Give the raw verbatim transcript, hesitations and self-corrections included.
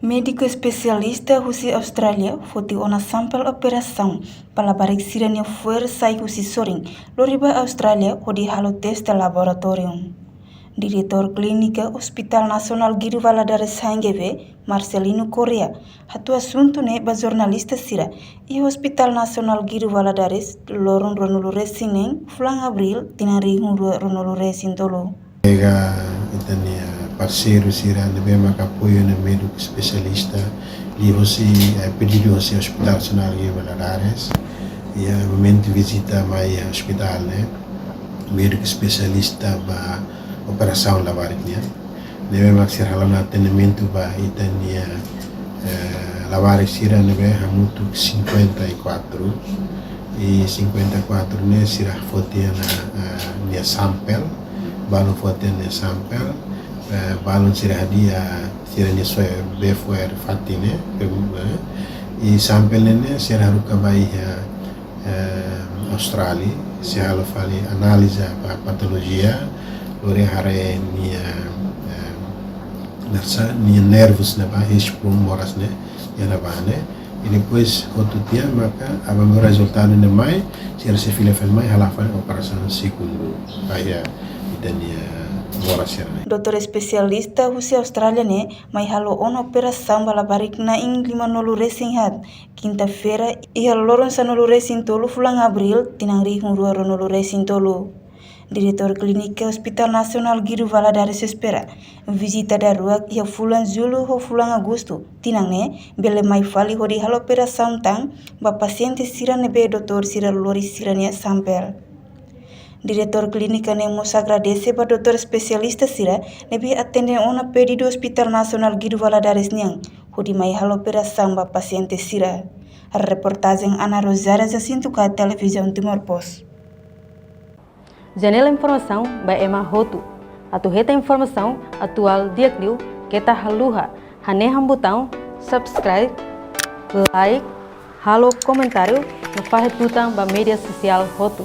Médiku espesialista husi Austrália foti ona sampel operasaun ba labarik sira-nia fo'er sai husi sorin, lori ba Austrália hodi halo teste laboratóriu. Diretór Klínika Hospital Nasionál Guido Valadares H N G V, Marcelino Correia, hato'o asuntu ne'e ba jornalista sira iha Hospital Nasionál Guido Valadares, loron ruanulu resin neen, fulan Abríl, tinan rihun rua ruanulu resin tolu. Ita-nia parseiru sira ne'ebé maka apoiu ona médiku espesialista, liuhosi, eh, pedidu hosi Hospital Nasionál Guido Valadares, iha momentu vizita mai iha ospitál ne'e, médiku espesialista ba operasaun labarik nian. Ne'ebé mak sira halo ona atendimentu ba ita-nia, eh, labarik sira ne'ebé hamutuk cinquenta e quatro. I cinquenta e quatro ne'e sira foti ona, eh, nia sampel, balun foti ona nia sampel, eh, balun sira hadi'a sira-nia fo'er, bee fo'er fatin ne'e, eh, i sampel ne'e sira haruka ba iha, eh, Austrália, sei halo fali análiza ba patolojia, lori haree nia, eh, nersa, nia nervus ne'ebá, hirsprum moras ne'e, iha ne'ebá ne'e. I depois hotu tiha maka aban-bainrua rezultadu ne'e mai, sira sei fila fali mai hala'o fali operasaun segundu ba iha ita-nia moras sira ne'e. Doutór espesialista husi Austrália ne'e mai halo ona operasaun ba labarik na'in limanulu resin haat, kinta-feira, iha loron sanulu resin tolu fulan Abríl, tinan rihun rua ruanulu resin tolu. Diretór Klínika Hospital Nasionál Guido Valadares espera vizita daruak iha fulan Jullu ho fulan Agostu tinan ne'e, bele mai fali hodi halo operasaun tan ba pasiente sira ne'ebé doutór sira lori sira-nia sampel. Diretór klínika ne'e mós agradese ba doutór espesialista sira ne'ebé atende ona pedidu Hospital Nasionál Guido Valadares nian, hodi mai halo operasaun ba pasiente sira. Reportajen Ana Rosária, Jacinto K, Televizaun Timor Post. Janela informasaun ba ema hotu. Atu hetan informasaun atuál di'ak liu, keta haluha hanehan butaun subscribe, like, halo komentáriu no fahe tutan ba média sosiál hotu.